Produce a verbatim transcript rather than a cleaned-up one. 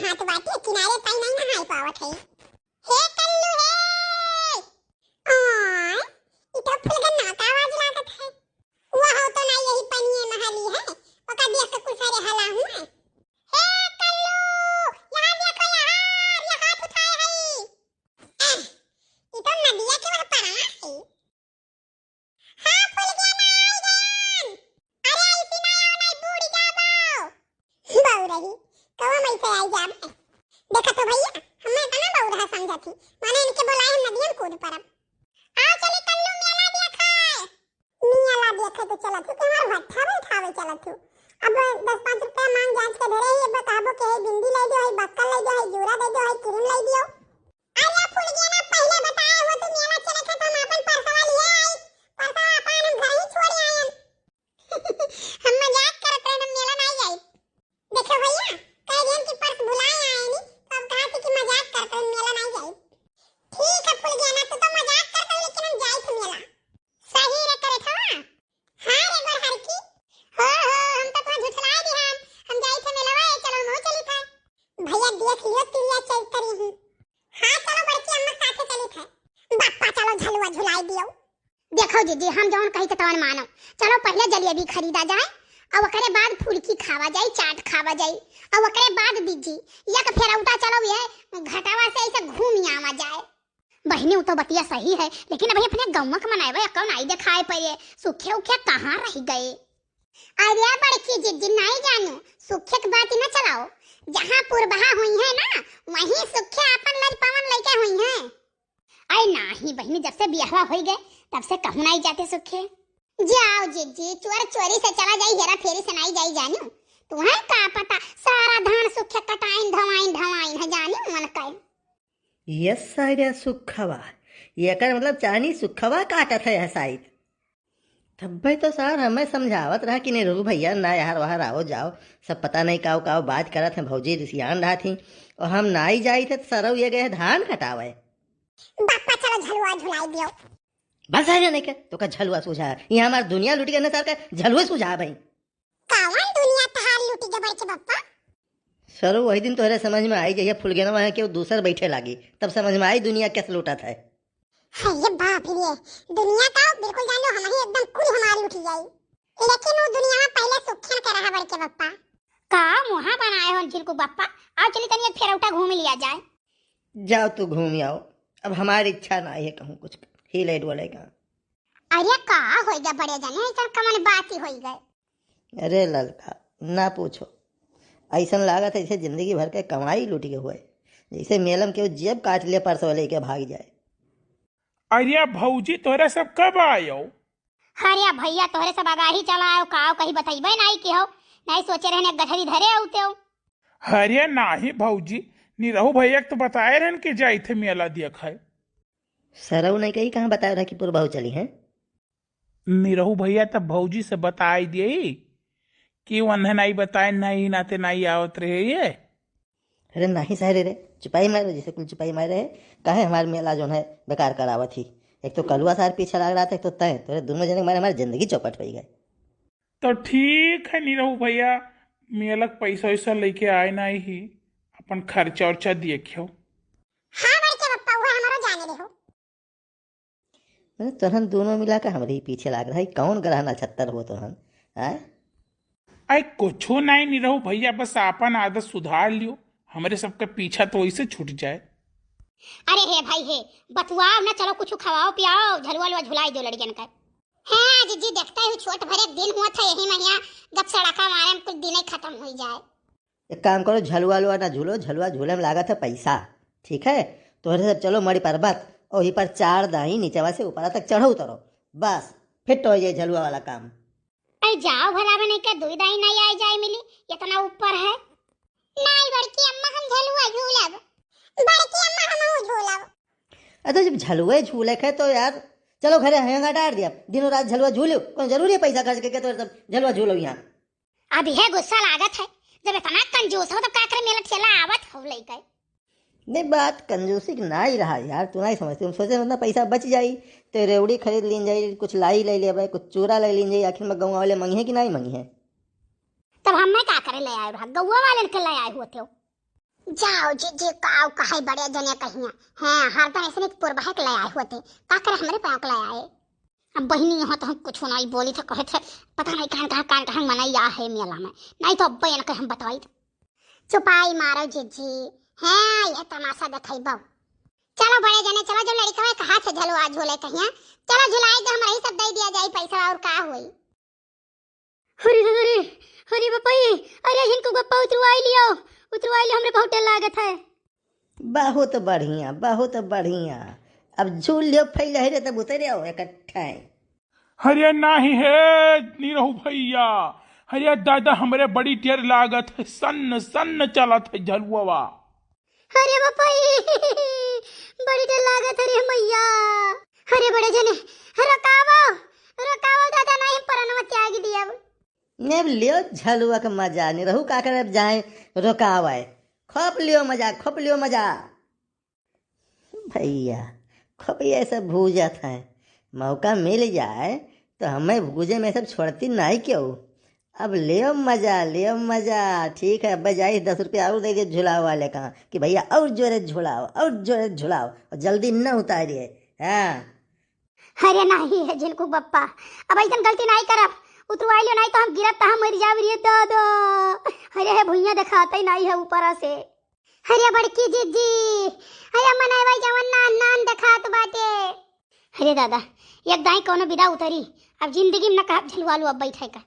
हाँ, तो बाटी किनारे पाई नहीं नहाए पावत है। हे कल्लू हे। ओए, ई तो फुलगन्ना का आवाज लागत है। वह तो ना यही पनिये नहाली है, ओका देख के कुल सारे हला हुए। हे कल्लू, यहाँ देखो यहाँ, ये हाथ उठाए है। आह, ई तो नदिया के वह पड़वा है। हाँ, फुलगेना आई गयन। अरे, ऐसी ना आओ, नहीं बूड़ जाबो। बउरही, कवा में से आई जाब है। देखा तो भैया, हमें इतना बउरहा समझा थी। माने इनके बोलाए हम नदियन कूद परब। आओ चली कल्लू मेला देखे। मेला देखे तो चलत हूँ, कि हमार भट्ठा बैठावे चलत हूँ। अब दस पाँच रुपया मांग जांच के धरे ही, अब कहबो कि है बिंदी ले दियो, है बक्कल ले दियो, है जूरा दे दियो, है क्रीम ले दियो। अरे फुलगेना, पहिले बताए हो तू मेला चले थे तो हम अपन परसवा लिए आई। परसवा अपन हम घर ही छोड़ आयन। हम मजाक करत रहे, हम मेला नहीं जाई। देखो भैया, कह दियन कि पर्स भुलाए आए नी, तो अब कहा थी कि मजाक करत रहे, मेला नहीं जाई। ठीक है फुलगेना, तू तो मजाक करत रहे, लेकिन हम जाई थे मेला। सही रे करे थवा। हाँ रे गोरहर की। हो, हो, हम तो तुम्हें झुठलाए दी हम। हम जाई थे मेलवा, ए, चलो, हम चली थे। भैया देख लियो, तिरिया चल करी ही। हाँ, चलो, बड़की अम्मा साथे चली थे। बापा, चलो, झलुआ झुलाई दियो। देखो जीजी, हम जौन कही थे तवन मानो। चलो, पहिले जलेबी खरीदा जाए, और ओकरे बाद फुलकी खावा जाई, चाट खावा जाई, और ओकरे बाद बीजी, या के फेरौटा चलो, ये घटावा से ऐसे घूम आवा जाए। बहिनी, उ तो बतिया सही है, लेकिन अभी अपने गौवा के मनइबे एक्को नाई देखाए पड़े। सुखे उखे कहाँ रह गए? अरे बड़की जिज्जी, नाई जानू, सुखे के बात ही ना चलाओ। जहाँ पुरबहा हुई है ना, वहीं सुखे अपन लज पवन लइके हुई है। अरे नाही बहिनी, जब से बियाहवा होई गए, तब से कहूँ नाई जाते सुखे। जाओ जिज्जी, चोर चोरी से चला जाई, हेरा फेरी से नाई जाई जानू। तुम्हें का पता, सारा धान सुखे कटाइन धवाइन धवाइन है जानू, मन कहे। यस सारे सुखवा, एकर मतलब चानी सुखवा काटत है शायद। तब्बे तो सर हमें समझावत रहा कि निरहू भैया ना यार वहाँ रहो जाओ, सब पता नहीं काव काव बात करत हैं, भौजी रिसियान रहा थी और हम नाई जाई थे तो सरऊ ये गए धान कटावे। बापा चलो झलुआ झुलाई दियो। बस है जाने के, तो का झलुआ सूझा है? यहाँ हमार दुनिया लुट गए ना सर का झलुआ सूझा है भाई। कावन दुनिया तहार लूटी के बड़के बप्पा? सरो, वही दिन तोहरे समझ में आई, जहिया फुलगेनवा है कि वो दूसर बैठे लागी, तब समझ में आई दुनिया कैसे लूटत है। है ये बाप रे, दुनिया का बिल्कुल जान लो, हम ही एकदम कुल हमार लूटी जाई। लेकिन वो दुनिया में पहले सुखियन के रहा बड़के बप्पा। का मुहा बनाए हो झिलकू बप्पा? आओ चली तनी एक फेरौटा घूम लिया जाए। जाओ तू घूम आओ, अब हमारी इच्छा ना है कहूँ कुछ हिले डोले का। अरे का होई गया बड़े जने, ऐसन कमन बात ही होई गए। अरे ललका, ना पूछो, ऐसन लागत है जैसे जिंदगी भर के कमाई लूट के हुए, जैसे मेलम के जेब काट ले परसों लेके भाग जाए। अरे भौजी, तोहरा सब कब आयो? अरे भैया, तोहरे सब आगाही चला आयो, का कही बतैबे नाई के हो, नाई सोचे रहने गठरी धरे आउते हो। अरे नाही भौजी, निरहू भैया के तो बताए रहन कि जाई थे मेला देखे। सरऊ नहीं कही कहाँ बताए रहा कि पुरबहू चली हैं? निरहू भैया तब भौजी से बताई दिए कि वन्हे नाई बताए, नाई नाते नाई आवत रहे ये। अरे नाही सारे रे, चुपाई मारे, जैसे कुल चुपाई मारे है, काहे हमार मेला जोन है बेकार करावत ही। एक तो कलुआ सार पीछे लाग रहा था, एक तो तय, तोरे दोनों जने के मारे हमारी जिंदगी चौपट हो गई। तो ठीक है निरहू भैया, मेला के पैसा वैसा लेके आए ना ही, अपन खर्चा उर्चा देखियो। हाँ बड़के बप्पा, वो हमारा जाने रहो। अरे तोहन दोनों मिला के हमरे ही पीछे लाग रहा है, कौन ग्रह नक्षत्र हो तोहन, आय? अरे कुछो नहीं निरहू भैया, बस आपन आदत सुधार लियो, हमरे सबके पीछा तो वैसे छूट जाए। अरे हे भाई हे, बतुआओ ना, चलो कुछ खवाओ पियाओ, झलुआ लुआ झुलाई दो लड़कियन का। हाँ जिज्जी, देखते ही छोट भरे दिन हुआ था यही महीना, जब सड़का मारे में कुछ दिन ही खत्म हो जाए। एक काम करो, झलुआ लुआ ना झूलो, झलुआ झूले में लागत है पैसा, ठीक है? तोहरे सब चलो मड़ी पर्वत, और वहीं पर चार दाई नीचवा से ऊपरा तक चढ़ो उतरो, बस फिट हो जाए झलुआ वाला काम। अरे जाओ भला बने के दुई दाई नहीं आए जाए मिली, इतना ऊपर है। नहीं बड़की अम्मा हम झलुआ झूलब, बड़की अम्मा हम झूलब। अरे तो जब झलुए झूले के तो यार चलो घरे हेंगा डार दिया, दिनों रात झलुआ झूलो, कौन जरूरी है पैसा खर्च करके तो सब झलुआ झूलो यहाँ। अब यह गुस्सा लागत है, जब इतना कंजूस हो तो का करे मेला ठेला आवत हो लेके। नहीं, बात कंजूसी की ना ही रहा यार, तू ना ही समझती। हम सोचे उतना पैसा बच जाई तो रेवड़ी खरीद लीन जाई, कुछ लाई ले लेबे, कुछ चूरा ले लीन जाई, आखिर में गाँव वाले मंगी है कि नहीं मंगी है? तब हम मैं का करे ले आए रहा, गौवा वाले के ले आए होते हो। जाओ जी, जी, काऊ कहे बड़े जने कहिया। हैं, हरदम ऐसे नहीं पुरबहे के ले आए होते। का करे हमरे पाँव के ले आए? अब बहिनी यहाँ तो हम कुछ नहीं बोली था, कहे थे, पता नहीं कहाँ, कहाँ, कहाँ, कहाँ मनाई आ है मेला में। नहीं तो अब इनके हम बताई थे। चुपाई मारो जीजी, हैं, ये तमाशा देखइबो। चलो बड़े जने, चलो जो लड़का है कहा थे झलुआ झूले कहिया, चलो झुलाई दे, हमरा ही सब दे दिया जाई पैसा और का हुई। अरे, अरे, अरे बपई, अरे झिनकू बप्पा उतरवाई लियो, उतरवाई लियो, हमरे बहुत डर लागत है। बहुत बढ़िया, बहुत बढ़िया। अब झूल लियो, फैले है रे, तब उतरे आओ इकट्ठा। अरे नाही हे निरहू भैया, अरे दादा, हमरे बड़ी टेर लागत है, सन्न सन्न चलत है झलुआवा। अरे बपई, बड़ी टेर लागत है रे मैया। अरे बड़े जने, रुकावो, रुकावो दादा, नहीं हम परनवा त्याग दियब। ने लियो झलुआ के मजा, निरहू का करे जाए रुकावे। खूब लियो मजा, खूब लियो मजा। भैया, खूब ये सब भूजत हैं, मौका मिल जाए तो हमें भूजे में सब छोड़ती नहीं क्यों। अब लियो मजा, लियो मजा। ठीक है, अब जाई दस रुपया और दे दे झुलाओ वाले का कि भैया और जोरे झुलाओ, और जोरे झुलाओ, और जल्दी न उतारिए। हाँ। अरे नाही हे झिनकू बप्पा, अब ऐसन गलती नाही करब। उतरवाई लियो, नाही तो हम गिरब त हम मर जाब रे दादा। अरे हे भुइयां देखाते नाही है ऊपरा से। अरे बड़की जीजी, अरे मनई भाई जवन नान नान देखात बाटे। अरे दादा, एक दाई कौनो विदा उतरी, अब जिंदगी में न कहब झलुआ लो अब बैठे का।